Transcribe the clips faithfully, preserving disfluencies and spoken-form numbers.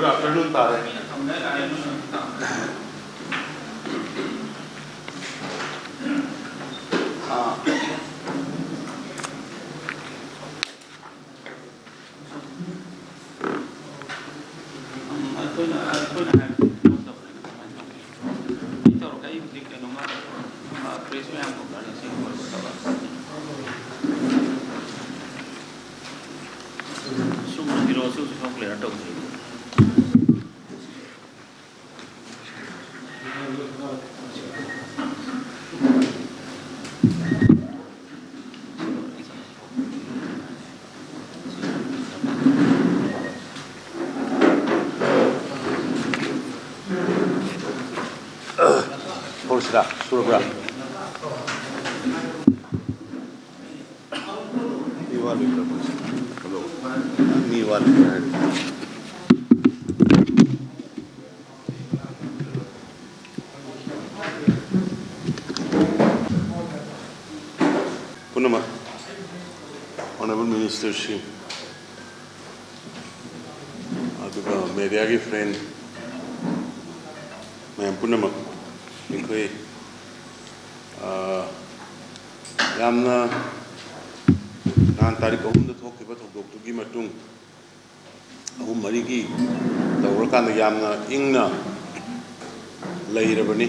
Afternoon ꯇꯥꯔꯦ꯫ ꯑꯥ꯫ ꯎꯝ, ꯑꯩꯈꯣꯏꯅ, ꯑꯩꯈꯣꯏꯅ ꯍꯥꯏꯕꯗꯤ ꯀꯩꯅꯣ ꯇꯧꯕꯅꯤꯅ ꯀꯃꯥꯏꯅ ꯇꯧꯅꯤ? ꯑꯩ ꯇꯧꯔꯒ ꯑꯩ ꯍꯧꯖꯤꯛ ꯀꯩꯅꯣꯝꯃ, ꯑ, press ꯃꯌꯥꯝ ꯀꯧꯅꯔꯦ, ꯁꯤ ꯂꯣꯏꯕ ꯇꯧꯔꯒ꯫ ꯁꯨꯝ ꯍꯤꯔꯣꯁꯨ ꯍꯧꯖꯤꯛ ꯐꯥꯎ clear ꯇꯧꯗ꯭ꯔꯤ꯫ ꯍꯧꯔꯁꯤꯔꯥ? ꯁꯨꯔꯕ꯭ꯔꯥ? ꯃꯤ ꯋꯥꯠꯂꯤꯕ꯭ꯔꯥ? ꯃꯤ ꯋꯥꯠꯂꯤꯕ꯭ꯔꯥ ꯍꯥꯏꯔꯤ꯫ ꯄꯨꯝꯅꯃꯛ, Honourable Minister ꯁꯤꯡ, ꯑꯗꯨꯒ mediaꯒꯤ friend ꯃꯌꯥꯝ ꯄꯨꯝꯅꯃꯛ, ꯑꯩꯈꯣꯏ, ꯑ, ꯌꯥꯝꯅ ꯅꯍꯥꯟ ꯇꯥꯔꯤꯛ ꯑꯍꯨꯝꯗ ꯊꯣꯛꯈꯤꯕ ꯊꯧꯗꯣꯛꯇꯨꯒꯤ ꯃꯇꯨꯡ ꯑꯍꯨꯝ ꯃꯔꯤꯒꯤ ꯇꯧꯔꯀꯥꯟꯗ ꯌꯥꯝꯅ ꯏꯪꯅ ꯂꯩꯔꯕꯅꯤ,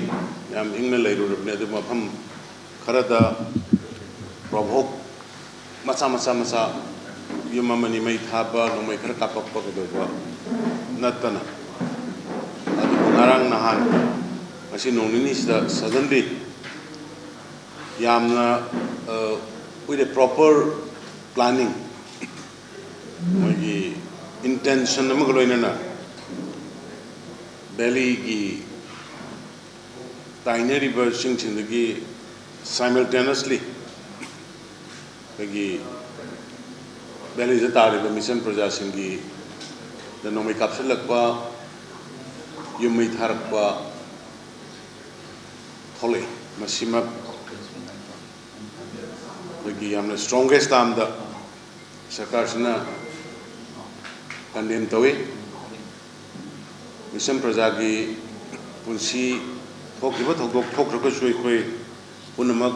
ꯌꯥꯝ ꯏꯪꯅ ꯂꯩꯔꯨꯔꯕꯅꯤ꯫ ꯑꯗꯨ ꯃꯐꯝ ꯈꯔꯗ ꯄ꯭ꯔꯣꯚꯣꯛ ꯃꯆꯥ ꯃꯆꯥ ꯃꯆꯥ, ꯌꯨꯝ ꯑꯃꯅꯤ ꯃꯩ ꯊꯥꯕ, ꯅꯣꯡꯃꯩ ꯈꯔ ꯀꯥꯞꯄꯛꯄ ꯀꯩꯗꯧꯕ ꯅꯠꯇꯅ꯫ ꯑꯗꯨꯕꯨ ꯉꯔꯥꯡ ꯅꯍꯥꯟ, ꯉꯁꯤ ꯅꯣꯡ ꯅꯤꯅꯤꯁꯤꯗ suddenly ꯌꯥꯝꯅ, ꯑ, with a proper planning, ꯃꯣꯏꯒꯤ intention ꯑꯃꯒ ꯂꯣꯏꯅꯅ valleyꯒꯤ ꯇꯥꯏꯅꯔꯤꯕ ꯆꯤꯡꯁꯤꯡꯗꯒꯤ simultaneously ꯑꯩꯈꯣꯏꯒꯤ valleyꯗ ꯇꯥꯔꯤꯕ ꯃꯤꯆꯝ ꯄ꯭ꯔꯖꯥꯁꯤꯡꯒꯤ ꯗ ꯅꯣꯡꯃꯩ ꯀꯥꯞꯁꯤꯜꯂꯛꯄ, ꯌꯨꯝ ꯃꯩ ꯊꯥꯔꯛꯄ ꯊꯣꯛꯂꯛꯏ꯫ ꯃꯁꯤꯃꯛ ꯑꯩꯈꯣꯏꯒꯤ ꯌꯥꯝꯅ strongest termꯗ ꯁꯔꯀꯥꯔꯁꯤꯅ condemn ꯇꯧꯏ꯫ ꯃꯤꯁꯝ ꯄ꯭ꯔꯖꯥꯒꯤ ꯄꯨꯟꯁꯤ ꯊꯣꯛꯈꯤꯕ ꯊꯧꯗꯣꯛ ꯊꯣꯛꯈ꯭ꯔꯒꯁꯨ ꯑꯩꯈꯣꯏ ꯄꯨꯝꯅꯃꯛ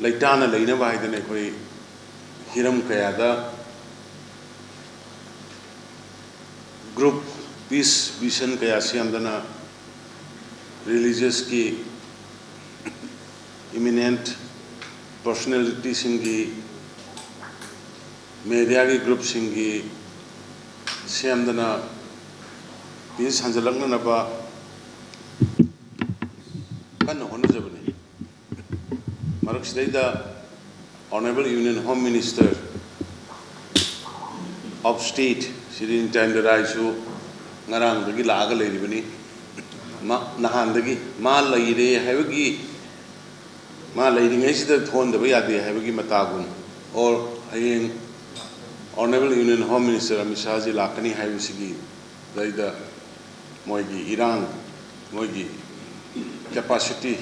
ꯂꯩꯇꯥꯅ ꯂꯩꯅꯕ ꯍꯥꯏꯗꯅ ꯑꯩꯈꯣꯏ ꯍꯤꯔꯝ ꯀꯌꯥꯗ group peace vision ꯀꯌꯥ ꯁꯦꯝꯗꯅ religiousꯀꯤ eminent personalityꯁꯤꯡꯒꯤ mediaꯒꯤ groupꯁꯤꯡꯒꯤ ꯁꯦꯝꯗꯅ peace ꯍꯟꯖꯜꯂꯛꯅꯅꯕ ꯀꯟꯅ ꯍꯣꯠꯅꯖꯕꯅꯤ꯫ ꯃꯔꯛꯁꯤꯗꯩꯗ Honourable Union Home Minister of State Shri ꯅꯤꯇ꯭ꯌꯥꯅꯟꯗ ꯔꯥꯏꯁꯨ ꯉꯔꯥꯡꯗꯒꯤ ꯂꯥꯛꯑꯒ ꯂꯩꯔꯤꯕꯅꯤ꯫ ꯃꯥ ꯅꯍꯥꯟꯗꯒꯤ ꯃꯥ ꯂꯩꯔꯦ ꯍꯥꯏꯕꯒꯤ ꯃꯥ ꯂꯩꯔꯤꯉꯩꯁꯤꯗ ꯊꯣꯛꯍꯟꯗꯕ ꯌꯥꯗꯦ ꯍꯥꯏꯕꯒꯤ ꯃꯇꯥꯒꯨꯝ, or ꯍꯌꯦꯡ Honourable Union Home Minister Amit ꯁꯥꯍꯖꯤ ꯂꯥꯛꯀꯅꯤ ꯍꯥꯏꯕꯁꯤꯒꯤ ꯗꯩꯗ ꯃꯣꯏꯒꯤ ꯏꯔꯥꯡ, ꯃꯣꯏꯒꯤ capacity,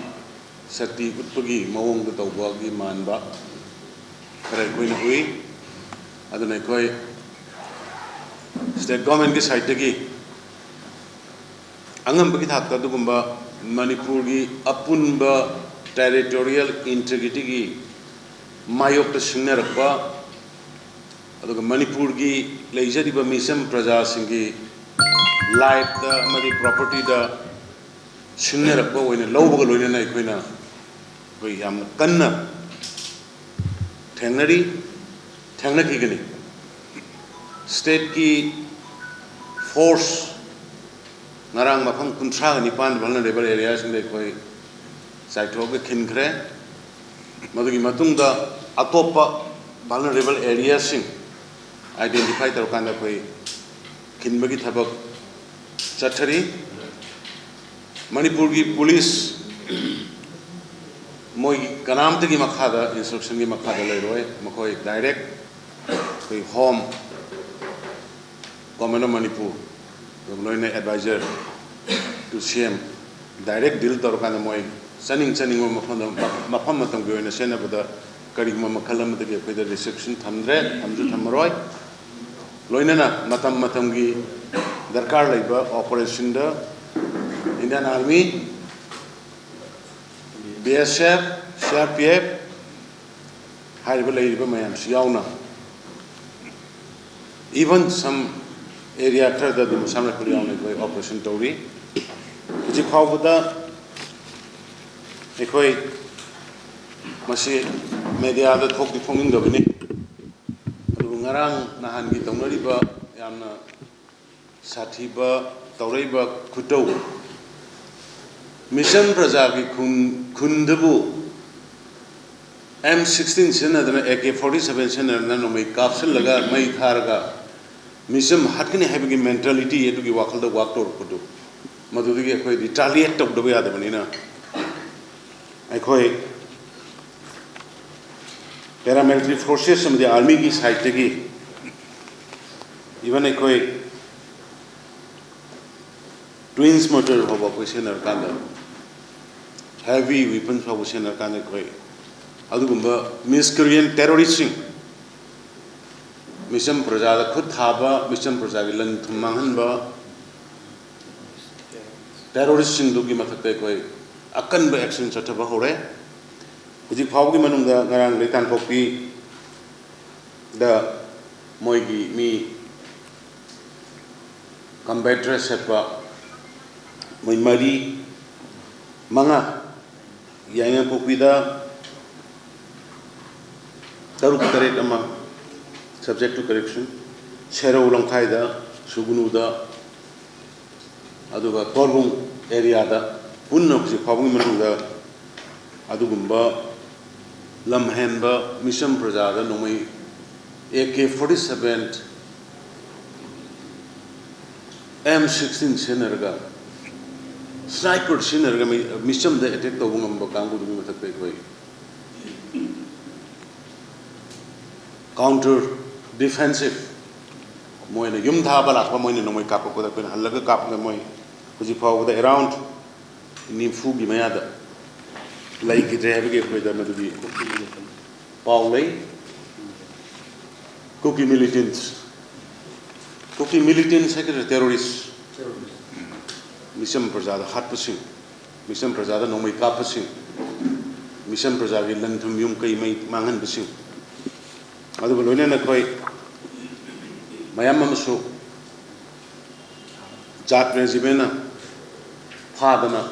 ꯁꯛꯇꯤ ꯎꯠꯄꯒꯤ ꯃꯑꯣꯡꯗ ꯇꯧꯕꯒꯤ ꯃꯥꯟꯕ ꯈꯔ ꯑꯩꯈꯣꯏꯅ ꯎꯏ꯫ ꯑꯗꯨꯅ ꯑꯩꯈꯣꯏ state governmentꯀꯤ sideꯇꯒꯤ ꯑꯉꯝꯕꯒꯤ ꯊꯥꯛꯇ ꯑꯗꯨꯒꯨꯝꯕ ꯃꯅꯤꯄꯨꯔꯒꯤ ꯑꯄꯨꯟꯕ territorial integrityꯒꯤ ꯃꯥꯌꯣꯛꯇ ꯁꯤꯡꯅꯔꯛꯄ, ꯑꯗꯨꯒ ꯃꯅꯤꯄꯨꯔꯒꯤ ꯂꯩꯖꯔꯤꯕ ꯃꯤꯆꯝ ꯄ꯭ꯔꯖꯥꯁꯤꯡꯒꯤ lifeꯇ ꯑꯃꯗꯤ propertyꯗ ꯁꯤꯡꯅꯔꯛꯄ ꯑꯣꯏꯅ ꯂꯧꯕꯒ ꯂꯣꯏꯅꯅ ꯑꯩꯈꯣꯏꯅ ꯑꯩꯈꯣꯏ ꯌꯥꯝꯅ ꯀꯟꯅ ꯊꯦꯡꯅꯔꯤ, ꯊꯦꯡꯅꯈꯤꯒꯅꯤ꯫ Stateꯀꯤ force ꯉꯔꯥꯡ ꯃꯐꯝ ꯀꯨꯟꯊ꯭ꯔꯥꯒ ꯅꯤꯄꯥꯟ vulnerable areaꯁꯤꯡꯗ ꯑꯩꯈꯣꯏ ꯆꯥꯏꯊꯣꯛꯑꯒ ꯈꯤꯟꯈ꯭ꯔꯦ꯫ ꯃꯗꯨꯒꯤ ꯃꯇꯨꯡꯗ ꯑꯇꯣꯞꯄ vulnerable areaꯁꯤꯡ identify ꯇꯧꯔꯀꯥꯟꯗ ꯑꯩꯈꯣꯏ ꯈꯤꯟꯕꯒꯤ ꯊꯕꯛ ꯆꯠꯊꯔꯤ꯫ ꯃꯅꯤꯄꯨꯔꯒꯤ police ꯃꯣꯏꯒꯤ ꯀꯅꯥꯝꯇꯒꯤ ꯃꯈꯥꯗ, instructionꯒꯤ ꯃꯈꯥꯗ ꯂꯩꯔꯣꯏ꯫ ꯃꯈꯣꯏ direct ꯑꯩꯈꯣꯏ Home, Government of Manipur, ꯑꯗꯨꯒ ꯂꯣꯏꯅ advisor to C M direct deal ꯇꯧꯔꯀꯥꯟꯗ ꯃꯣꯏ ꯆꯥꯅꯤꯡ ꯆꯥꯅꯤꯡꯕ ꯃꯐꯝꯗ, ꯃꯐꯝ ꯃꯇꯝꯒꯤ ꯑꯣꯏꯅ ꯁꯤꯖꯤꯟꯅꯕꯗ ꯀꯔꯤꯒꯨꯝꯕ ꯃꯈꯜ ꯑꯃꯗꯒꯤ ꯑꯩꯈꯣꯏꯗ restriction ꯊꯝꯗ꯭ꯔꯦ, ꯊꯝꯁꯨ ꯊꯝꯃꯔꯣꯏ꯫ ꯂꯣꯏꯅꯅ ꯃꯇꯝ ꯃꯇꯝꯒꯤ ꯗꯔꯀꯥꯔ ꯂꯩꯕ ꯑꯣꯄꯔꯦꯁꯟꯗ Indian Army, B S F, C R P F ꯍꯥꯏꯔꯤꯕ ꯂꯩꯔꯤꯕ ꯃꯌꯥꯝꯁꯤ ꯌꯥꯎꯅ, even some area ꯈꯔꯗ ꯑꯗꯨꯝ ꯑꯁꯥꯝ ꯔꯥꯏꯐꯜ ꯌꯥꯎꯅ ꯑꯩꯈꯣꯏ ꯑꯣꯄꯔꯦꯁꯟ ꯇꯧꯔꯤ꯫ ꯍꯧꯖꯤꯛ ꯐꯥꯎꯕꯗ ꯑꯩꯈꯣꯏ ꯃꯁꯤ ꯃꯦꯗꯤꯌꯥꯗ ꯊꯣꯛꯇꯤ ꯊꯣꯛꯅꯤꯡꯗꯕꯅꯤ, ꯑꯗꯨꯕꯨ ꯉꯔꯥꯡ ꯅꯍꯥꯟꯒꯤ ꯇꯧꯅꯔꯤꯕ ꯌꯥꯝꯅ ꯁꯥꯊꯤꯕ ꯇꯧꯔꯛꯏꯕ ꯈꯨꯇꯧ, ꯃꯤꯁꯝ ꯄ꯭ꯔꯖꯥꯒꯤ ꯈꯨꯟ, ꯈꯨꯟꯗꯕꯨ M sixteen ꯁꯤꯖꯤꯟꯅꯗꯅ, A K forty seven ꯁꯤꯖꯤꯟꯅꯗꯅ ꯅꯣꯡꯃꯩ ꯀꯥꯞꯁꯤꯜꯂꯒ ꯃꯩ ꯊꯥꯔꯒ ꯃꯤꯁꯝ ꯍꯥꯠꯀꯅꯤ ꯍꯥꯏꯕꯒꯤ mentality ꯑꯗꯨꯒꯤ ꯋꯥꯈꯜꯗ ꯋꯥꯛ ꯇꯧꯔꯛꯄꯗꯨ, ꯃꯗꯨꯗꯒꯤ ꯑꯩꯈꯣꯏ ꯔꯤꯇꯥꯂꯤꯌꯦꯠ ꯇꯧꯗꯕ ꯌꯥꯗꯕꯅꯤꯅ, ꯑꯩꯈꯣꯏ paramilitary forces ꯑꯃꯗꯤ ꯑꯥꯔꯃꯤꯒꯤ ꯁꯥꯏꯠꯇꯒꯤ, even ꯑꯩꯈꯣꯏ twins mortar ꯐꯥꯎꯕ ꯑꯩꯈꯣꯏ ꯁꯤꯖꯤꯟꯅꯔꯀꯥꯟꯗ, heavy weapons ꯐꯥꯎꯕ ꯁꯤꯖꯤꯟꯅꯔꯀꯥꯟꯗ, ꯑꯩꯈꯣꯏ ꯑꯗꯨꯒꯨꯝꯕ miscreant terroristꯁꯤꯡ, ꯃꯤꯆꯝ ꯄ꯭ꯔꯖꯥꯗ ꯈꯨꯠ ꯊꯥꯕ, ꯃꯤꯆꯝ ꯄ꯭ꯔꯖꯥꯒꯤ ꯂꯟ ꯊꯨꯝ ꯃꯥꯡꯍꯟꯕ terroristꯁꯤꯡꯗꯨꯒꯤ ꯃꯊꯛꯇ ꯑꯩꯈꯣꯏ ꯑꯀꯟꯕ action ꯆꯠꯊꯕ ꯍꯧꯔꯦ꯫ ꯍꯧꯖꯤꯛ ꯐꯥꯎꯕꯒꯤ ꯃꯅꯨꯡꯗ ꯉꯔꯥꯡ ꯂꯩꯇꯥꯟꯄꯣꯛꯄꯤꯗ ꯃꯣꯏꯒꯤ ꯃꯤ combat dress ꯁꯦꯠꯄ ꯃꯣꯏ ꯃꯔꯤ, ꯃꯉꯥ, ꯌꯥꯏꯉꯪꯄꯣꯛꯄꯤꯗ ꯇꯔꯨꯛ ꯇꯔꯦꯠ ꯑꯃ, subject to correction, ꯁꯦꯔꯧ ꯂꯝꯈꯥꯏꯗ, ꯁꯨꯒꯅꯨꯗ, ꯑꯗꯨꯒ ꯀꯣꯔꯕꯨꯡ areaꯗ ꯄꯨꯟꯅ ꯍꯧꯖꯤꯛ ꯐꯥꯎꯕꯒꯤ ꯃꯅꯨꯡꯗ ꯑꯗꯨꯒꯨꯝꯕ ꯂꯝꯍꯦꯟꯕ ꯃꯤꯆꯝ ꯄ꯭ꯔꯖꯥꯗ ꯅꯣꯡꯃꯩ A K forty seven, M sixteen ꯁꯤꯖꯤꯟꯅꯔꯒ, sniper ꯁꯤꯖꯤꯟꯅꯔꯒ ꯃꯤ-, ꯃꯤꯆꯝꯗ attack ꯇꯧꯕ ꯉꯝꯕ ꯀꯥꯡꯕꯨꯗꯨꯒꯤ ꯃꯊꯛꯇ ꯑꯩꯈꯣꯏ counter defensive, ꯃꯣꯏꯅ ꯌꯨꯝ ꯊꯥꯕ ꯂꯥꯛꯄ, ꯃꯣꯏꯅ ꯅꯣꯡꯃꯩ ꯀꯥꯞꯄꯛꯄꯗ ꯑꯩꯈꯣꯏꯅ ꯍꯜꯂꯒ ꯀꯥꯞꯄꯗ ꯃꯣꯏ ꯍꯧꯖꯤꯛ ꯐꯥꯎꯕꯗ around ꯅꯤꯐꯨꯒꯤ ꯃꯌꯥꯗ ꯂꯩꯈꯤꯗ꯭ꯔꯦ ꯍꯥꯏꯕꯒꯤ ꯑꯩꯈꯣꯏꯗ ꯃꯗꯨꯒꯤ ꯄꯥꯎ ꯂꯩ꯫ ꯀꯨꯀꯤ militants ꯀꯨꯀꯤ ꯃꯤꯂꯤꯇꯦꯟꯁ ꯍꯥꯏꯒꯗ꯭ꯔꯥ, ꯇꯦꯔꯣꯔꯤꯁ, ꯃꯤꯆꯝ ꯄ꯭ꯔꯖꯥꯗ ꯍꯥꯠꯄꯁꯤꯡ, ꯃꯤꯆꯝ ꯄ꯭ꯔꯖꯥꯗ ꯅꯣꯡꯃꯩ ꯀꯥꯞꯄꯁꯤꯡ, ꯃꯤꯆꯝ ꯄ꯭ꯔꯖꯥꯒꯤ ꯂꯟ ꯊꯨꯝ ꯌꯨꯝ ꯀꯩ ꯃꯩ ꯃꯥꯡꯍꯟꯕꯁꯤꯡ, ꯑꯗꯨꯒ ꯂꯣꯏꯅꯅ ꯑꯩꯈꯣꯏ ꯃꯌꯥꯝ ꯑꯃꯁꯨ ꯖꯥꯠ ꯔꯦꯖꯤꯃꯦꯟꯅ ꯐꯥꯗꯅ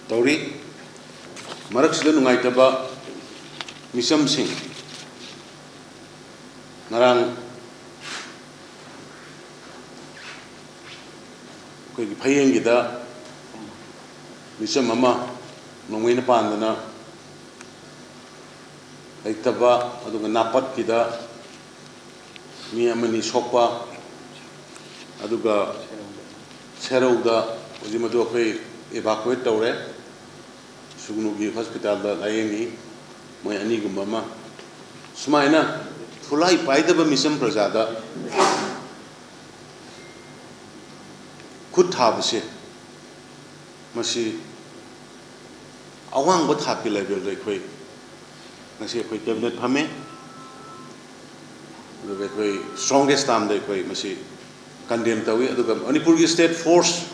ꯇꯧꯔꯤ꯫ ꯃꯔꯛꯁꯤꯗ ꯅꯨꯡꯉꯥꯏꯇꯕ ꯃꯤꯆꯝꯁꯤꯡ, ꯉꯔꯥꯡ ꯑꯩꯈꯣꯏꯒꯤ ꯐꯌꯦꯡꯒꯤꯗ ꯃꯤꯆꯝ ꯑꯃ ꯅꯣꯡꯃꯩꯅ ꯄꯥꯟꯗꯅ ꯂꯩꯇꯕ, ꯑꯗꯨꯒ ꯅꯥꯄꯠꯀꯤꯗ ꯃꯤ ꯑꯃꯅꯤ ꯁꯣꯛꯄ, ꯑꯗꯨꯒ ꯁꯦꯔꯧꯗ ꯍꯧꯖꯤꯛ ꯃꯗꯨ ꯑꯩꯈꯣꯏ ꯏꯚꯥꯀꯨꯋꯦꯠ ꯇꯧꯔꯦ, ꯁꯨꯒꯅꯨꯒꯤ ꯍꯣꯁꯄꯤꯇꯥꯜꯗ ꯂꯥꯌꯦꯡꯉꯤ, ꯃꯣꯏ ꯑꯅꯤꯒꯨꯝꯕ ꯑꯃ꯫ ꯁꯨꯃꯥꯏꯅ ꯈꯨꯠꯂꯥꯏ ꯄꯥꯏꯗꯕ ꯃꯤꯆꯝ ꯄ꯭ꯔꯖꯥꯗ ꯈꯨꯠ ꯊꯥꯕꯁꯦ, ꯃꯁꯤ ꯑꯋꯥꯡꯕ ꯊꯥꯛꯀꯤ ꯂꯦꯚꯦꯜꯗ ꯑꯩꯈꯣꯏ ꯉꯁꯤ ꯑꯩꯈꯣꯏ ꯀꯦꯕꯤꯅꯦꯠ ꯐꯝꯃꯦ꯫ ꯑꯗꯨꯒ ꯑꯩꯈꯣꯏ ꯁ꯭ꯇ꯭ꯔꯣꯡꯒꯦꯁ ꯇꯥꯝꯗ ꯑꯩꯈꯣꯏ ꯃꯁꯤ ꯀꯟꯗꯦꯝ ꯇꯧꯏ꯫ ꯑꯗꯨꯒ ꯃꯅꯤꯄꯨꯔꯒꯤ ꯁ꯭ꯇꯦꯠ ꯐꯣꯔꯁ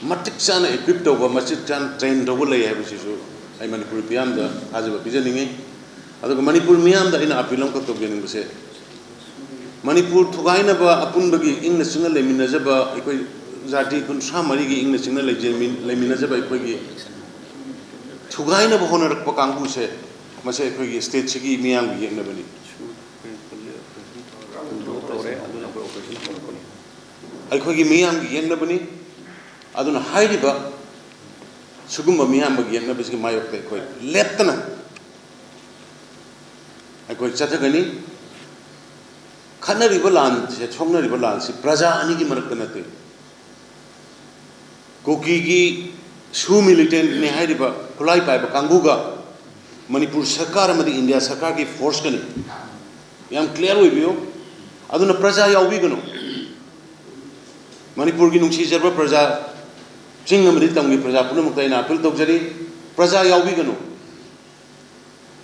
ꯃꯇꯤꯛ ꯆꯥꯅ ꯏꯀ꯭ꯋꯤꯞ ꯇꯧꯕ, ꯃꯇꯤꯛ ꯆꯥꯅ ꯇ꯭ꯔꯦꯟ ꯇꯧꯕ ꯂꯩ ꯍꯥꯏꯕꯁꯤꯁꯨ ꯑꯩ ꯃꯅꯤꯄꯨꯔ ꯃꯤꯌꯥꯝꯗ ꯊꯥꯖꯕ ꯄꯤꯖꯅꯤꯡꯉꯤ꯫ ꯑꯗꯨꯒ ꯃꯅꯤꯄꯨꯔ ꯃꯤꯌꯥꯝꯗ ꯑꯩꯅ ꯑꯄꯤꯜ ꯑꯃꯈꯛ ꯇꯧꯖꯅꯤꯡꯕꯁꯦ, ꯃꯅꯤꯄꯨꯔ ꯊꯨꯒꯥꯏꯅꯕ ꯑꯄꯨꯟꯕꯒꯤ ꯏꯪꯅ ꯆꯤꯛꯅ ꯂꯩꯃꯤꯟꯅꯖꯕ, ꯑꯩꯈꯣꯏ ꯖꯥꯇꯤ ꯀꯨꯟꯊ꯭ꯔꯥ ꯃꯔꯤꯒꯤ ꯏꯪꯅ ꯆꯤꯛꯅ ꯂꯩꯖꯃꯤ-, ꯂꯩꯃꯤꯟꯅꯖꯕ ꯑꯩꯈꯣꯏꯒꯤ ꯊꯨꯒꯥꯏꯅꯕ ꯍꯣꯠꯅꯔꯛꯄ ꯀꯥꯡꯕꯨꯁꯦ, ꯃꯁꯤ ꯑꯩꯈꯣꯏꯒꯤ ꯁ꯭ꯇꯦꯠꯁꯤꯒꯤ ꯃꯤꯌꯥꯝꯒꯤ ꯌꯦꯛꯅꯕꯅꯤ꯫ ꯑꯩꯈꯣꯏꯒꯤ ꯃꯤꯌꯥꯝꯒꯤ ꯌꯦꯛꯅꯕꯅꯤ꯫ ꯑꯗꯨꯅ ꯍꯥꯏꯔꯤꯕ ꯁꯤꯒꯨꯝꯕ ꯃꯤꯌꯥꯝꯒꯤ ꯌꯦꯛꯅꯕꯁꯤꯒꯤ ꯃꯥꯌꯣꯛꯇ ꯑꯩꯈꯣꯏ ꯂꯦꯞꯇꯅ ꯑꯩꯈꯣꯏ ꯆꯠꯊꯒꯅꯤ꯫ ꯈꯠꯅꯔꯤꯕ ꯂꯥꯟꯁꯦ, ꯁꯣꯛꯅꯔꯤꯕ ꯂꯥꯟꯁꯤ ꯄ꯭ꯔꯖꯥ ꯑꯅꯤꯒꯤ ꯃꯔꯛꯇ ꯅꯠꯇꯦ꯫ ꯀꯨꯀꯤꯒꯤ ꯁꯨ ꯃꯤꯂꯤꯇꯦꯟꯠꯅꯤ ꯍꯥꯏꯔꯤꯕ ꯈꯨꯠꯂꯥꯏ ꯄꯥꯏꯕ ꯀꯥꯡꯕꯨꯒ ꯃꯅꯤꯄꯨꯔ ꯁꯔꯀꯥꯔ ꯑꯃꯗꯤ ꯏꯟꯗꯤꯌꯥ ꯁꯔꯀꯥꯔꯒꯤ ꯐꯣꯔꯁꯀꯅꯤ꯫ ꯌꯥꯝ ꯀ꯭ꯂꯤꯌꯥꯔ ꯑꯣꯏꯕꯤꯌꯨ꯫ ꯑꯗꯨꯅ ꯄ꯭ꯔꯖꯥ ꯌꯥꯎꯕꯤꯒꯅꯨ꯫ ꯃꯅꯤꯄꯨꯔꯒꯤ ꯅꯨꯡꯁꯤꯖꯔꯕ ꯄ꯭ꯔꯖꯥ, ꯆꯤꯡ ꯑꯃꯗꯤ ꯇꯝꯒꯤ ꯄ꯭ꯔꯖꯥ ꯄꯨꯝꯅꯃꯛꯇ ꯑꯩꯅ ꯑꯄꯤꯜ ꯇꯧꯖꯔꯤ, ꯄ꯭ꯔꯖꯥ ꯌꯥꯎꯕꯤꯒꯅꯨ꯫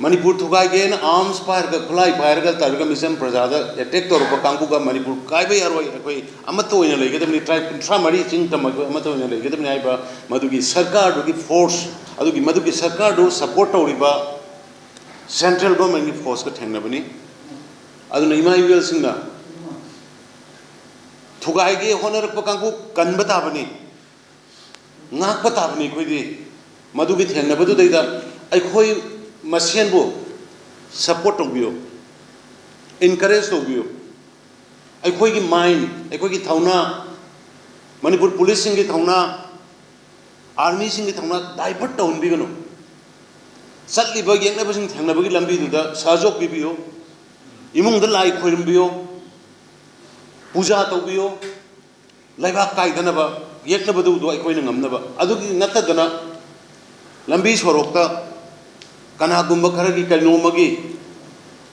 ꯃꯅꯤꯄꯨꯔ ꯊꯨꯒꯥꯏꯒꯦꯅ ꯑꯥꯔꯝꯁ ꯄꯥꯏꯔꯒ, ꯈꯨꯠꯂꯥꯏ ꯄꯥꯏꯔꯒ ꯇꯧꯔꯒ ꯃꯤꯆꯝ ꯄ꯭ꯔꯖꯥꯗ ꯑꯦꯇꯦꯛ ꯇꯧꯔꯛꯄ ꯀꯥꯡꯕꯨꯒ ꯃꯅꯤꯄꯨꯔ ꯀꯥꯏꯕ ꯌꯥꯔꯣꯏ, ꯑꯩꯈꯣꯏ ꯑꯃꯠꯇ ꯑꯣꯏꯅ ꯂꯩꯒꯗꯕꯅꯤ, ꯇ꯭ꯔꯥꯏꯕ ꯀꯨꯟꯊ꯭ꯔꯥ ꯃꯔꯤ ꯆꯤꯡ ꯇꯝ ꯑꯩꯈꯣꯏ ꯑꯃꯠꯇ ꯑꯣꯏꯅ ꯂꯩꯒꯗꯕꯅꯤ ꯍꯥꯏꯕ ꯃꯗꯨꯒꯤ ꯁꯔꯀꯥꯔꯗꯨꯒꯤ ꯐꯣꯔꯁ, ꯑꯗꯨꯒꯤ ꯃꯗꯨꯒꯤ ꯁꯔꯀꯥꯔꯗꯨ ꯁꯄꯣꯔꯠ ꯇꯧꯔꯤꯕ ꯁꯦꯟꯇ꯭ꯔꯦꯜ ꯒꯣꯔꯃꯦꯟꯒꯤ ꯐꯣꯔꯁꯀ ꯊꯦꯡꯅꯕꯅꯤ꯫ ꯑꯗꯨꯅ ꯏꯃꯥ ꯏꯕꯦꯜꯁꯤꯡꯅ ꯊꯨꯒꯥꯏꯒꯦ ꯍꯣꯠꯅꯔꯛꯄ ꯀꯥꯡꯕꯨ ꯀꯟꯕ ꯇꯥꯕꯅꯤ, ꯉꯥꯛꯄ ꯇꯥꯕꯅꯤ꯫ ꯑꯩꯈꯣꯏꯗꯤ ꯃꯗꯨꯒꯤ ꯊꯦꯡꯅꯕꯗꯨꯗꯩꯗ ꯑꯩꯈꯣꯏ ꯃꯁꯦꯟꯕꯨ ꯁꯄꯣꯔꯠ ꯇꯧꯕꯤꯌꯨ, ꯏꯟꯀꯔꯦꯖ ꯇꯧꯕꯤꯌꯨ꯫ ꯑꯩꯈꯣꯏꯒꯤ ꯃꯥꯏꯟ, ꯑꯩꯈꯣꯏꯒꯤ ꯊꯧꯅꯥ, ꯃꯅꯤꯄꯨꯔ ꯄꯨꯂꯤꯁꯁꯤꯡꯒꯤ ꯊꯧꯅꯥ, ꯑꯥꯔꯃꯤꯁꯤꯡꯒꯤ ꯊꯧꯅꯥ ꯗꯥꯏꯚꯔꯠ ꯇꯧꯍꯟꯕꯤꯒꯅꯨ꯫ ꯆꯠꯂꯤꯕ ꯌꯦꯛꯅꯕꯁꯤꯡ ꯊꯦꯡꯅꯕꯒꯤ ꯂꯝꯕꯤꯗꯨꯗ ꯁꯍꯖꯣꯛ ꯄꯤꯕꯤꯌꯨ, ꯏꯃꯨꯡꯗ ꯂꯥꯏ ꯈꯣꯏꯔꯝꯕꯤꯌꯨ, ꯄꯨꯖꯥ ꯇꯧꯕꯤꯌꯨ, ꯂꯩꯕꯥꯛ ꯀꯥꯏꯗꯅꯕ ꯌꯦꯛꯅꯕꯗꯨꯗꯣ ꯑꯩꯈꯣꯏꯅ ꯉꯝꯅꯕ꯫ ꯑꯗꯨꯒꯤ ꯅꯠꯇꯗꯅ ꯂꯝꯕꯤ ꯁꯣꯔꯣꯛꯇ ꯀꯅꯥꯒꯨꯝꯕ ꯈꯔꯒꯤ ꯀꯩꯅꯣꯝꯃꯒꯤ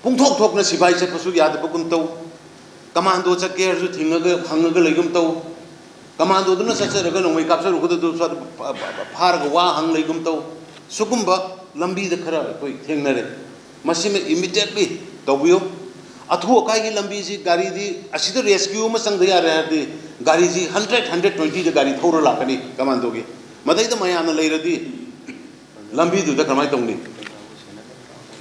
ꯄꯨꯡꯊꯣꯛ ꯊꯣꯛꯅ ꯁꯤꯐꯥꯏ ꯆꯠꯄꯁꯨ ꯌꯥꯗꯕꯒꯨꯝ ꯇꯧ, ꯀꯃꯥꯟꯗꯣ ꯆꯠꯀꯦ ꯍꯥꯏꯔꯁꯨ ꯊꯤꯡꯉꯒ ꯍꯪꯉꯒ ꯂꯩꯒꯨꯝ ꯇꯧ, ꯀꯃꯥꯟꯗꯣꯗꯨꯅ ꯆꯠꯆꯔꯒ ꯅꯣꯡꯃꯩ ꯀꯥꯞꯆꯔꯨꯒꯗꯕꯗꯨ ꯁ꯭ꯋꯥꯏꯗ ꯐꯥꯔꯒ ꯋꯥ ꯍꯪ ꯂꯩꯒꯨꯝ ꯇꯧ꯫ ꯁꯨꯒꯨꯝꯕ ꯂꯝꯕꯤꯗ ꯈꯔ ꯑꯩꯈꯣꯏ ꯊꯦꯡꯅꯔꯦ꯫ ꯃꯁꯤꯃ ꯏꯃꯤꯗꯤꯌꯦꯠꯂꯤ ꯇꯧꯕꯤꯌꯨ꯫ ꯑꯊꯨ ꯑꯀꯥꯏꯒꯤ ꯂꯝꯕꯤꯁꯤ ꯒꯥꯔꯤꯗꯤ ꯑꯁꯤꯗ ꯔꯦꯁꯀ꯭ꯌꯨ ꯑꯃ ꯆꯪꯗ ꯌꯥꯔꯦ ꯍꯥꯏꯔꯗꯤ ꯒꯥꯔꯤꯁꯤ ꯍꯟꯗ꯭ꯔꯦꯠ, ꯍꯟꯗ꯭ꯔꯦꯠ ꯇ꯭ꯋꯦꯟꯇꯤꯗ ꯒꯥꯔꯤ ꯊꯧꯔ ꯂꯥꯛꯀꯅꯤ ꯀꯃꯥꯟꯗꯣꯒꯤ꯫ ꯃꯗꯩꯗ ꯃꯌꯥꯝꯅ ꯂꯩꯔꯗꯤ ꯂꯝꯕꯤꯗꯨꯗ ꯀꯃꯥꯏꯅ ꯇꯧꯅꯤ?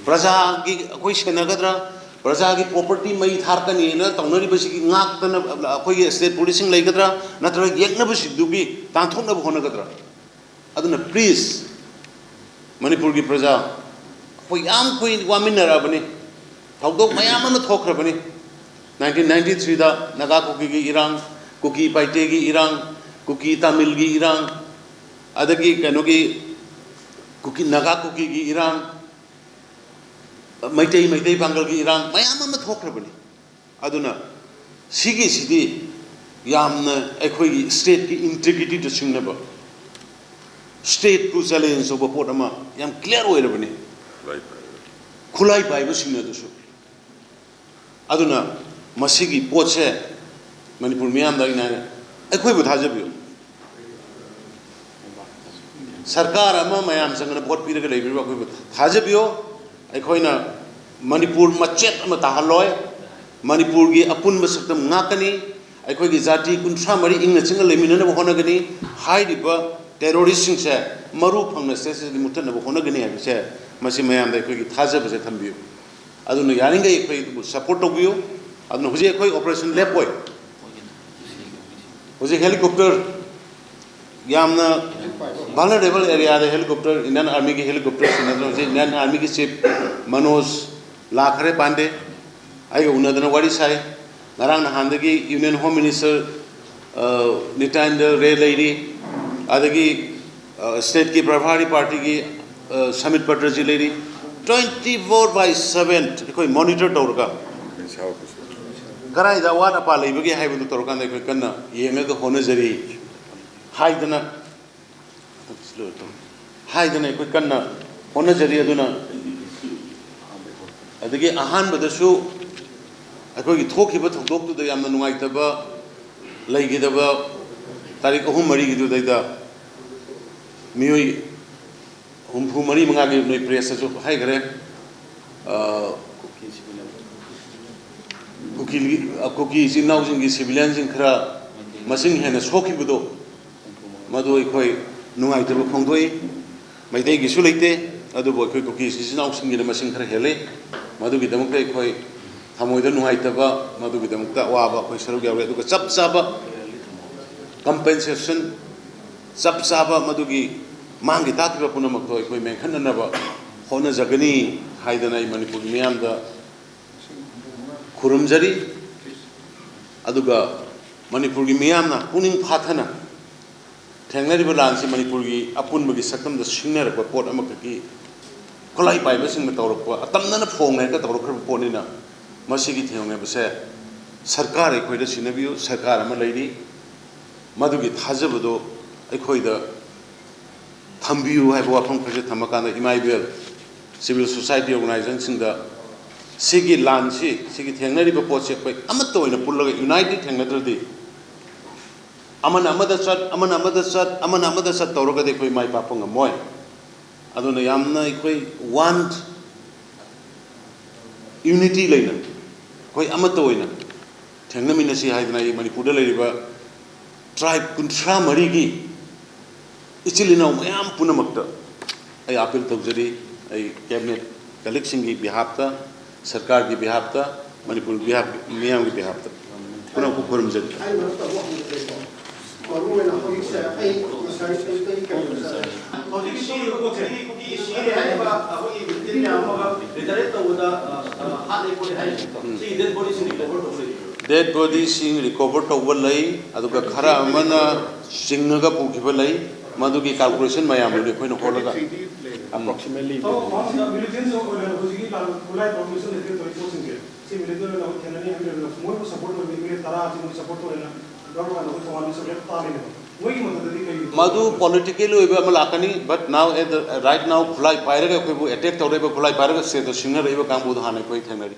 ꯄ꯭ꯔꯖꯥꯒꯤ ꯑꯩꯈꯣꯏ ꯁꯦꯟꯅꯒꯗ꯭ꯔꯥ? ꯄ꯭ꯔꯖꯥꯒꯤ ꯄ꯭ꯔꯣꯄꯔꯇꯤ ꯃꯩ ꯊꯥꯔꯛꯀꯅꯤꯅ ꯇꯧꯅꯔꯤꯕꯁꯤꯒꯤ ꯉꯥꯛꯇꯅ ꯑꯩꯈꯣꯏꯒꯤ ꯁ꯭ꯇꯦꯠ ꯄꯨꯂꯤꯁꯁꯤꯡ ꯂꯩꯒꯗ꯭ꯔꯥ? ꯅꯠꯇ꯭ꯔꯒ ꯌꯦꯛꯅꯕꯁꯤꯡꯗꯨꯒꯤ ꯇꯥꯟꯊꯣꯛꯅꯕ ꯍꯣꯠꯅꯒꯗ꯭ꯔꯥ? ꯑꯗꯨꯅ ꯄ꯭ꯂꯤꯖ, ꯃꯅꯤꯄꯨꯔꯒꯤ ꯄ꯭ꯔꯖꯥ, ꯑꯩꯈꯣꯏ ꯌꯥꯝ ꯀꯨꯏ ꯋꯥꯃꯤꯟꯅꯔꯛꯑꯕꯅꯤ, ꯊꯧꯗꯣꯛ ꯃꯌꯥꯝ ꯑꯃ ꯊꯣꯛꯈ꯭ꯔꯕꯅꯤ꯫ ꯅꯥꯏꯟꯇꯤꯟ ꯅꯥꯏꯟꯇꯤ ꯊ꯭ꯔꯤꯗ ꯅꯥꯒꯥ ꯀꯨꯀꯤꯒꯤ ꯏꯔꯥꯡ, ꯀꯨꯀꯤ ꯄꯥꯏꯇꯦꯒꯤ ꯏꯔꯥꯡ, ꯀꯨꯀꯤ ꯇꯥꯃꯤꯜꯒꯤ ꯏꯔꯥꯡ, ꯑꯗꯒꯤ ꯀꯩꯅꯣꯒꯤ ꯀꯨꯀꯤ, ꯅꯥꯒꯥ ꯀꯨꯀꯤꯒꯤ ꯏꯔꯥꯡ, ꯃꯩꯇꯩ, ꯃꯩꯇꯩ ꯄꯥꯡꯒꯜꯒꯤ ꯏꯔꯥꯡ ꯃꯌꯥꯝ ꯑꯃ ꯊꯣꯛꯈ꯭ꯔꯕꯅꯤ꯫ ꯑꯗꯨꯅ ꯁꯤꯒꯤꯁꯤꯗꯤ ꯌꯥꯝꯅ ꯑꯩꯈꯣꯏꯒꯤ ꯁ꯭ꯇꯦꯠꯀꯤ ꯏꯟꯇꯤꯒ꯭ꯔꯤꯇꯤꯗ ꯁꯤꯡꯅꯕ, ꯁ꯭ꯇꯦꯠꯄꯨ ꯆꯦꯂꯦꯟꯖ ꯇꯧꯕ ꯄꯣꯠ ꯑꯃ ꯌꯥꯝ ꯀ꯭ꯂꯤꯌꯥꯔ ꯑꯣꯏꯔꯕꯅꯤ꯫ ꯈꯨꯠꯂꯥꯏ ꯄꯥꯏꯕꯁꯤꯡꯅ ꯑꯗꯨꯁꯨ꯫ ꯑꯗꯨꯅ ꯃꯁꯤꯒꯤ ꯄꯣꯠꯁꯦ ꯃꯅꯤꯄꯨꯔ ꯃꯤꯌꯥꯝꯗ ꯑꯩꯅ ꯍꯥꯏꯔꯦ, ꯑꯩꯈꯣꯏꯕꯨ ꯊꯥꯖꯕꯤꯌꯨ꯫ ꯁꯔꯀꯥꯔ ꯑꯃ ꯃꯌꯥꯝ ꯆꯪꯗꯅ ꯚꯣꯠ ꯄꯤꯔꯒ ꯂꯩꯕꯤꯔꯤꯕ ꯑꯩꯈꯣꯏꯕꯨ ꯊꯥꯖꯕꯤꯌꯨ꯫ ꯑꯩꯈꯣꯏꯅ ꯃꯅꯤꯄꯨꯔ ꯃꯆꯦꯠ ꯑꯃ ꯇꯥꯍꯜꯂꯣꯏ꯫ ꯃꯅꯤꯄꯨꯔꯒꯤ ꯑꯄꯨꯟꯕ ꯁꯛꯇꯝ ꯉꯥꯛꯀꯅꯤ꯫ ꯑꯩꯈꯣꯏꯒꯤ ꯖꯥꯇꯤ ꯀꯨꯟꯊ꯭ꯔꯥ ꯃꯔꯤ ꯏꯪꯅ ꯆꯤꯛꯅ ꯂꯩꯃꯤꯟꯅꯅꯕ ꯍꯣꯠꯅꯒꯅꯤ꯫ ꯍꯥꯏꯔꯤꯕ ꯇꯦꯔꯣꯔꯤꯁꯁꯤꯡꯁꯦ ꯃꯔꯨ ꯐꯪꯅ ꯁ꯭ꯇꯦꯠꯁꯤꯗꯒꯤ ꯃꯨꯠꯊꯠꯅꯕ ꯍꯣꯠꯅꯒꯅꯤ ꯍꯥꯏꯕꯁꯦ, ꯃꯁꯤ ꯃꯌꯥꯝꯗ ꯑꯩꯈꯣꯏꯒꯤ ꯊꯥꯖꯕꯁꯦ ꯊꯝꯕꯤꯌꯨ꯫ ꯑꯗꯨꯅ ꯌꯥꯔꯤꯈꯩ ꯑꯩꯈꯣꯏꯕꯨ ꯁꯄꯣꯔꯠ ꯇꯧꯕꯤꯌꯨ꯫ ꯑꯗꯨꯅ ꯍꯧꯖꯤꯛ ꯑꯩꯈꯣꯏ ꯑꯣꯄꯔꯦꯁꯟ ꯂꯦꯞꯄꯣꯏ꯫ ꯍꯧꯖꯤꯛ ꯍꯦꯂꯤꯀꯣꯞꯇꯔ, ꯌꯥꯝꯅ ꯚꯜꯅꯔꯦꯕꯜ ꯑꯦꯔꯤꯌꯥꯗ ꯍꯦꯂꯤꯀꯣꯞꯇꯔ, ꯏꯟꯗꯤꯌꯟ ꯑꯥꯔꯃꯤꯒꯤ ꯍꯦꯂꯤꯀꯣꯞꯇꯔ ꯁꯤꯖꯤꯟꯅꯗꯨꯅ ꯍꯧꯖꯤꯛ ꯏꯟꯗꯤꯌꯟ ꯑꯥꯔꯃꯤꯒꯤ ꯆꯤꯐ ꯃꯅꯣꯖ ꯂꯥꯛꯈ꯭ꯔꯦ ꯄꯥꯟꯗꯦ, ꯑꯩꯒ ꯎꯅꯗꯅ ꯋꯥꯔꯤ ꯁꯥꯏ꯫ ꯉꯔꯥꯡ ꯅꯍꯥꯟꯗꯒꯤ ꯌꯨꯅꯤꯌꯟ ꯍꯣꯝ ꯃꯤꯅꯤꯁꯇꯔ, ꯑ, ꯅꯤꯇ꯭ꯌꯥꯅꯟꯗ ꯔꯦ ꯂꯩꯔꯤ, ꯑꯗꯒꯤ, ꯑ, ꯁ꯭ꯇꯦꯠꯀꯤ ꯄ꯭ꯔꯚꯥꯔꯤ ꯄꯥꯔꯇꯤꯒꯤ, ꯑ, ꯁꯃꯤꯠ ꯄꯇ꯭ꯔꯖꯤ ꯂꯩꯔꯤ꯫ Twenty four by seven ꯑꯩꯈꯣꯏ ꯃꯣꯅꯤꯇꯔ ꯇꯧꯔꯒ ꯀꯗꯥꯏꯗ ꯑꯋꯥꯠ ꯑꯄꯥ ꯂꯩꯕꯒꯦ ꯍꯥꯏꯕꯗꯨ ꯇꯧꯔꯀꯥꯟꯗ ꯑꯩꯈꯣꯏ ꯀꯟꯅ ꯌꯦꯡꯉꯒ ꯍꯣꯠꯅꯖꯔꯤ ꯍꯥꯏꯗꯅ, ꯍꯥꯏꯗꯅ ꯑꯩꯈꯣꯏ ꯀꯟꯅ ꯍꯣꯠꯅꯖꯔꯤ꯫ ꯑꯗꯨꯅ ꯑꯗꯒꯤ ꯑꯍꯥꯟꯕꯗꯁꯨ ꯑꯩꯈꯣꯏꯒꯤ ꯊꯣꯛꯈꯤꯕ ꯊꯧꯗꯣꯛꯇꯨꯗ ꯌꯥꯝꯅ ꯅꯨꯡꯉꯥꯏꯇꯕ ꯂꯩꯈꯤꯗꯕ ꯇꯥꯔꯤꯛ ꯑꯍꯨꯝ ꯃꯔꯤꯒꯤꯗꯨꯗꯩꯗ ꯃꯤꯑꯣꯏ ꯍꯨꯝꯐꯨ ꯃꯔꯤ ꯃꯉꯥꯒꯤ ꯅꯣꯏ ꯄ꯭ꯔꯦꯁꯇꯁꯨ ꯍꯥꯏꯈ꯭ꯔꯦ꯫ ꯑ, ꯀꯨꯀꯤ, ꯀꯨꯀꯤ ꯏꯆꯤꯟ ꯏꯅꯥꯎꯁꯤꯡꯒꯤ, ꯁꯤꯚꯤꯂꯤꯌꯟꯁꯤꯡ ꯈꯔ ꯃꯁꯤꯡ ꯍꯦꯟꯅ ꯁꯣꯛꯈꯤꯕꯗꯣ, ꯃꯗꯨ ꯑꯩꯈꯣꯏ ꯅꯨꯡꯉꯥꯏꯇꯕ ꯐꯣꯡꯗꯣꯛꯏ꯫ ꯃꯩꯇꯩꯒꯤꯁꯨ ꯂꯩꯇꯦ, ꯑꯗꯨꯕꯨ ꯑꯩꯈꯣꯏ ꯀꯨꯀꯤ ꯏꯆꯤꯟ ꯏꯅꯥꯎꯁꯤꯡꯒꯤꯅ ꯃꯁꯤꯡ ꯈꯔ ꯍꯦꯜꯂꯤ꯫ ꯃꯗꯨꯒꯤꯗꯃꯛꯇ ꯑꯩꯈꯣꯏ ꯊꯃꯣꯏꯗ ꯅꯨꯡꯉꯥꯏꯇꯕ, ꯃꯗꯨꯒꯤꯗꯃꯛꯇ ꯑꯋꯥꯕ ꯑꯩꯈꯣꯏ ꯁꯔꯨꯛ ꯌꯥꯎꯔꯤ꯫ ꯑꯗꯨꯒ ꯆꯞ ꯆꯥꯕ ꯀꯝꯄꯦꯟꯁꯦꯁꯟ, ꯆꯞ ꯆꯥꯕ ꯃꯗꯨꯒꯤ ꯃꯥꯡꯈꯤ ꯇꯥꯈꯤꯕ ꯄꯨꯝꯅꯃꯛꯇꯣ ꯑꯩꯈꯣꯏ ꯃꯦꯟꯈꯠꯅꯅꯕ ꯍꯣꯠꯅꯖꯒꯅꯤ ꯍꯥꯏꯗꯅ ꯑꯩ ꯃꯅꯤꯄꯨꯔꯒꯤ ꯃꯤꯌꯥꯝꯗ ꯈꯨꯔꯨꯝꯖꯔꯤ꯫ ꯑꯗꯨꯒ ꯃꯅꯤꯄꯨꯔꯒꯤ ꯃꯤꯌꯥꯝꯅ ꯄꯨꯛꯅꯤꯡ ꯐꯥꯊꯅ ꯊꯦꯡꯅꯔꯤꯕ ꯂꯥꯟꯁꯤ ꯃꯅꯤꯄꯨꯔꯒꯤ ꯑꯄꯨꯟꯕꯒꯤ ꯁꯛꯇꯝꯗ ꯁꯤꯡꯅꯔꯛꯄ ꯄꯣꯠ ꯑꯃꯈꯛꯀꯤ ꯈꯨꯠꯂꯥꯏ ꯄꯥꯏꯕꯁꯤꯡꯅ ꯇꯧꯔꯛꯄ, ꯑꯇꯝꯅꯅ ꯐꯣꯡꯅ ꯍꯦꯛꯇ ꯇꯧꯔꯛꯈ꯭ꯔꯕ ꯄꯣꯠꯅꯤꯅ, ꯃꯁꯤꯒꯤ ꯊꯦꯡꯅꯕꯁꯦ ꯁꯔꯀꯥꯔ ꯑꯩꯈꯣꯏꯗ ꯁꯤꯟꯅꯕꯤꯌꯨ꯫ ꯁꯔꯀꯥꯔ ꯑꯃ ꯂꯩꯔꯤ, ꯃꯗꯨꯒꯤ ꯊꯥꯖꯕꯗꯣ ꯑꯩꯈꯣꯏꯗ ꯊꯝꯕꯤꯌꯨ ꯍꯥꯏꯕ ꯋꯥꯐꯝ ꯈꯔꯁꯦ ꯊꯝꯃꯀꯥꯟꯗ, ꯏꯃꯥ ꯏꯕꯦꯜ, ꯁꯤꯚꯤꯜ ꯁꯣꯁꯥꯏꯇꯤ ꯑꯣꯔꯒꯅꯥꯏꯖꯦꯁꯟꯁꯤꯡꯗ ꯁꯤꯒꯤ ꯂꯥꯟꯁꯤ, ꯁꯤꯒꯤ ꯊꯦꯡꯅꯔꯤꯕ ꯄꯣꯠꯁꯤ ꯑꯩꯈꯣꯏ ꯑꯃꯠꯇ ꯑꯣꯏꯅ ꯄꯨꯜꯂꯒ ꯌꯨꯅꯥꯏꯇꯦꯗ ꯊꯦꯡꯅꯗ꯭ꯔꯗꯤ, ꯑꯃꯅ ꯑꯃꯗ ꯆꯠ, ꯑꯃꯅ ꯑꯃꯗ ꯆꯠ, ꯑꯃꯅ ꯑꯃꯗ ꯆꯠ ꯇꯧꯔꯒꯗꯤ ꯑꯩꯈꯣꯏ ꯃꯥꯏ ꯄꯥꯛꯄ ꯉꯝꯃꯣꯏ꯫ ꯑꯗꯨꯅ ꯌꯥꯝꯅ ꯑꯩꯈꯣꯏ ꯋꯥꯟ ꯌꯨꯅꯤꯇꯤ ꯂꯩꯅ ꯑꯩꯈꯣꯏ ꯑꯃꯠꯇ ꯑꯣꯏꯅ ꯊꯦꯡꯅꯃꯤꯟꯅꯁꯤ ꯍꯥꯏꯗꯅ ꯑꯩ ꯃꯅꯤꯄꯨꯔꯗ ꯂꯩꯔꯤꯕ ꯇ꯭ꯔꯥꯏꯕ ꯀꯨꯟꯊ꯭ꯔꯥ ꯃꯔꯤꯒꯤ ꯏꯆꯤꯜ ꯏꯅꯥꯎ ꯃꯌꯥꯝ ꯄꯨꯝꯅꯃꯛꯇ ꯑꯩ ꯑꯥꯄꯤꯜ ꯇꯧꯖꯔꯤ꯫ ꯑꯩ ꯀꯦꯕꯤꯅꯦꯠ ꯀꯂꯤꯛꯁꯤꯡꯒꯤ ꯕꯤꯍꯥꯞꯇ, ꯁꯔꯀꯥꯔꯒꯤ ꯕꯤꯍꯥꯞꯇ, ꯃꯅꯤꯄꯨꯔ ꯕꯤꯍꯥꯞ ꯃꯤꯌꯥꯝꯒꯤ ꯕꯤꯍꯥꯞꯇ ꯄꯨꯝꯅꯃꯛꯄꯨ ꯈꯨꯔꯨꯝꯖꯔꯤ꯫ ꯃꯔꯨ ꯑꯣꯏꯅ ꯍꯧꯖꯤꯛꯁꯦ ꯑꯩ ꯉꯁꯥꯏ ꯑꯌꯨꯛꯇꯒꯤ ꯀꯩꯅꯣ ꯆꯠꯂꯦ꯫ ꯍꯧꯖꯤꯛ ꯁꯤ ꯔꯤꯄꯣꯔꯠꯁꯦ ꯁꯤ ꯍꯥꯏꯔꯤꯕ ꯑꯩꯈꯣꯏꯒꯤ ꯕ꯭ꯔꯤꯇꯦꯟꯅ ꯑꯃꯒ ꯔꯤꯇꯥꯌꯔ ꯇꯧꯕꯗ ꯍꯥꯠꯂꯦ ꯈꯣꯠꯂꯦ ꯍꯥꯏꯔꯤꯁꯦ, ꯁꯤꯒꯤ ꯗꯦꯗ ꯕꯣꯗꯤꯁꯤꯡ ꯔꯤꯀꯣꯚꯔ ꯇꯧꯕ ꯂꯩꯕ꯭ꯔꯥ? ꯗꯦꯗ ꯕꯣꯗꯤꯁꯤꯡ ꯔꯤꯀꯣꯚꯔ ꯇꯧꯕ ꯂꯩ, ꯑꯗꯨꯒ ꯈꯔ ꯑꯃꯅ ꯆꯤꯡꯉꯒ ꯄꯨꯈꯤꯕ ꯂꯩ꯫ ꯃꯗꯨꯒꯤ ꯀꯥꯜꯀꯨꯂꯦꯁꯟ ꯃꯌꯥꯝꯗꯨꯅꯤ ꯑꯩꯈꯣꯏꯅ ꯍꯣꯠꯂꯒ꯫ ꯑꯦꯄ꯭ꯔꯣꯛꯁꯤꯃꯦꯠꯂꯤ꯫ ꯃꯤꯂꯤꯇꯦꯟꯁ ꯑꯣꯏꯅ ꯍꯧꯖꯤꯛꯀꯤ ꯂꯥꯟ ꯈꯨꯠꯂꯥꯏ ꯄ꯭ꯔꯣꯕ꯭ꯂꯦꯝꯁꯦ ꯂꯩꯇꯦ ꯇꯧꯔꯤꯕ ꯄꯣꯠꯁꯤꯡꯁꯦ꯫ ꯁꯤ ꯃꯤꯂꯤꯇꯦꯟ ꯑꯣꯏꯅ ꯑꯩꯈꯣꯏ ꯊꯦꯡꯅꯅꯤ ꯍꯥꯏꯕꯤꯔꯕꯅꯤꯅ ꯃꯣꯏꯕꯨ ꯁꯄꯣꯔꯠ ꯑꯣꯏꯅ ꯃꯤꯂꯤꯇꯦꯟ ꯇꯔꯥ ꯑꯁꯤ ꯃꯣꯏ ꯁꯄꯣꯔꯠ ꯑꯣꯏꯅ ꯒꯚꯔꯟꯃꯦꯟꯠ ꯑꯩꯈꯣꯏ ꯇꯣꯉꯥꯟꯕ ꯁꯕꯖꯦꯛ ꯇꯥꯔꯤꯅꯦꯕ꯫ ꯃꯣꯏꯒꯤ ꯃꯗꯨꯗꯗꯤ ꯀꯩ? ꯃꯗꯨ ꯄꯣꯂꯤꯇꯤꯀꯦꯜ ꯑꯣꯏꯕ ꯑꯃ ꯂꯥꯛꯀꯅꯤ, but now at the right now ꯈꯨꯠꯂꯥꯏ ꯄꯥꯏꯔꯒ ꯑꯩꯈꯣꯏꯕꯨ ꯑꯦꯇꯦꯛ ꯇꯧꯔꯛꯏꯕ, ꯈꯨꯠꯂꯥꯏ ꯄꯥꯏꯔꯒ ꯁꯦꯗꯣ ꯁꯤꯡꯅꯔꯛꯏꯕ ꯀꯥꯡꯕꯨꯗꯣ ꯍꯥꯟꯅ ꯑꯩꯈꯣꯏ ꯊꯦꯡꯅꯔꯤ꯫